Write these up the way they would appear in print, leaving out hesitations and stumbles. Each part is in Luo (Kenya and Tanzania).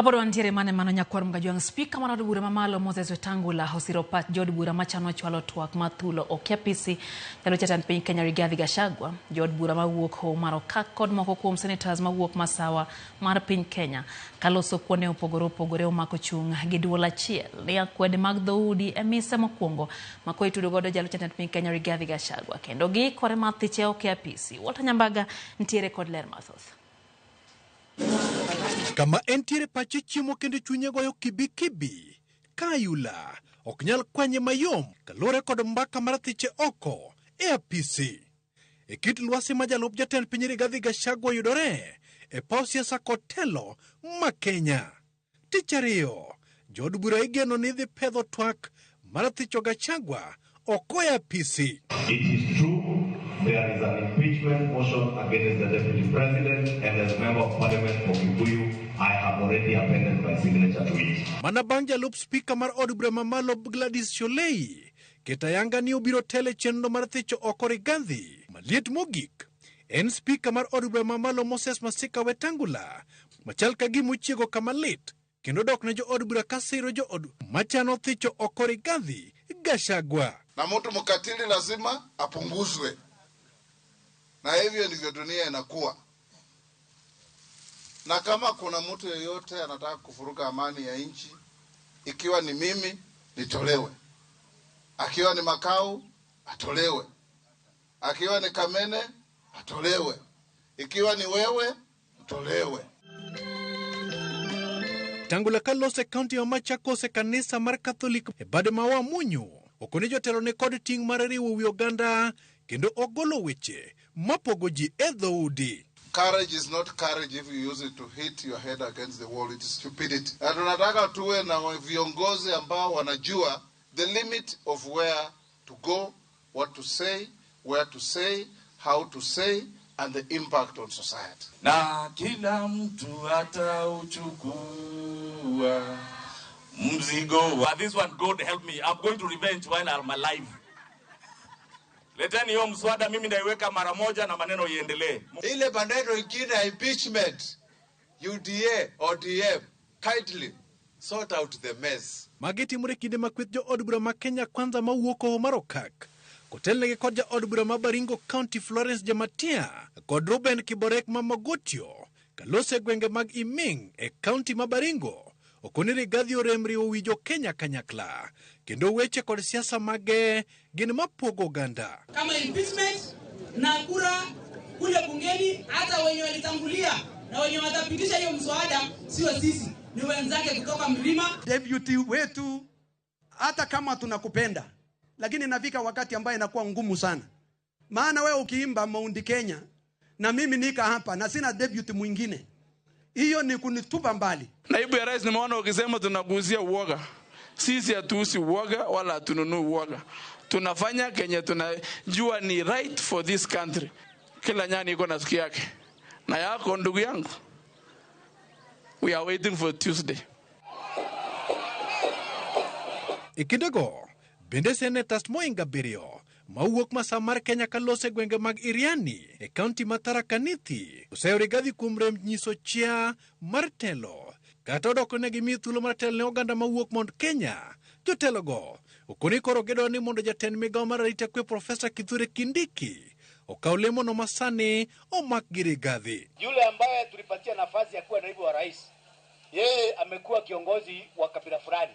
Kapod wantiere mane mano nyakwar Mgajwang', spika mar od bura mamalo Moses Wetangula osiro pach jood bura machano chwalo twak mar thulo ok apisi jalup jatend piny Kenya Rigathi Gachagua, jood bura mawuok Hoho mar Okak kod moko kuom senators mawuok masawa mar piny Kenya kaloso kuonde mopogore opogore omako chung' gi duol achiel ni akwede mag dhoudi e mise mokwongo ma koro itudo godo jalup jatend piny Kenya Rigathi Gachagua kendo giikore mar thiche ok e apisi. Walter Nyambaga ntiere kod ler mathoth. Kama entiere pache chiemo kendo chunye goyo kibikibi ka ayula ok nyal kwanye mayom kaluwore kod mbaka mar thiche oko e apisi. E kit lwasi ma jalup jatend piny Rigathi Gachagua yudore e paw siasa kod telo ma Kenya. Tich ariyo, jood bura igeno ni dhi pedho twak mar thicho Gachagua oko e apisi. It is true there is an impeachment motion against the Deputy President, and as Member of Parliament for Kikuyu, I have already appended my signature to it. Mana bang' jalup spika mar od bura mamalo Gladys Shollei keto ayanga ni obiro telo e chenro mar thicho oko Rigathi. Maliet mogik en spika mar od bura mamalo Moses Masika Wetangula machal ka gima ochiego kama lit kendo dok ne jood bura ka siro jood machano thicho oko Rigathi Gachagua. Na mtu mkatili lazima apunguzwe, na hivyo ndivyo dunia inakuwa. Na kama kuna mtu yeyote anataka kuvuruga amani ya nchi, ikiwa ni mimi nitolewe, akiwa ni Makau atolewe, akiwa ni Kamene atolewe, ikiwa ni wewe utolewe. Tangula kalose kaunti ma Machakos e kanisa mar Catholic e bade ma Wamunyu okone jotelo ne kod ting' mar riwo wi oganda kendo ogolo weche mapogo ji e dhoudi. Courage is not courage if you use it to hit your head against the wall. It is stupidity. Na tunataka tuwe na viongozi ambao wanajua the limit of where to go, what to say, where to say, how to say, and the impact on society. Na kila mtu atauchukua mzigo wa This one, God help me. I'm going to revenge while I'm alive. Leteni hiyo mswada, mimi ndaiweka mara moja na maneno iendelee. Ile maneno ingine ya impeachment, UDA, ODM, kindly sort out the mess. Magi timore kinde ma kweth jood bura ma Kenya Kwanza mawuok Hoho mar Okak kotelnegi kod jaod bura ma Baringo County Florence Jamatia kod Ruben Kiborek ma Mogotio kalose e gwenge mag Iming e kaunti ma Baringo okoni Rigathi orem riwo wi jo Kenya kanyakla kendo weche kod siasa mage gin mapogo oganda. Kama impeachment na kura kule bungeni, hata wenye walitangulia na wenye watapitisha hiyo mswada sio sisi, ni wenzake kutoka mlima. Deputy wetu, hata kama tunakupenda, lakini inafika wakati ambaye inakuwa ngumu sana. Maana wewe ukiimba Mount Kenya na mimi nika hapa na sina deputy mwingine, hiyo ni kunitupa mbali. Naibu ya rais, nimeona ukisema tunakuuzia uoga. Sisi hatuuzi uoga wala hatununui uoga. Tunafanya kenye tunajua ni right for this country. Kila nyani iko na siku yake. Na yako ndugu yangu. We are waiting for Tuesday. E kindego, bende senators moingo abiriyo mawuok masawa mar Kenya kalose e gwenge mag Iriani e kaunti ma Tharaka Nithi oseyo Rigathi kuom rem nyiso chia mar telo kata odoko ne gimiyo thuolo mar telo ne oganda mawuok Mount Kenya. Jotelogo okoni koro gidwaro ni mondo jatend migawo mar arita kwe Profesa Kithure Kindiki okaw lemono ma sani omak gi Rigathi. Yule ambaye tulipatia nafasi ya kuwa naibu wa rais, yeye amekuwa kiongozi wa kabila fulani,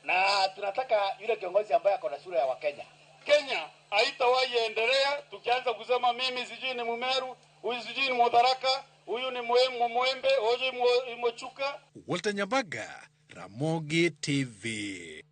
na tunataka yule kiongozi ambaye ako na sura ya Wakenya. Kenya haitawahi endelea tukianza kusema mimi sijui ni Mumeru, huyu sijui ni Mutharaka, huyu ni Mwembe, huyu ni Mochuka. Walter Nyambaga, Ramogi TV.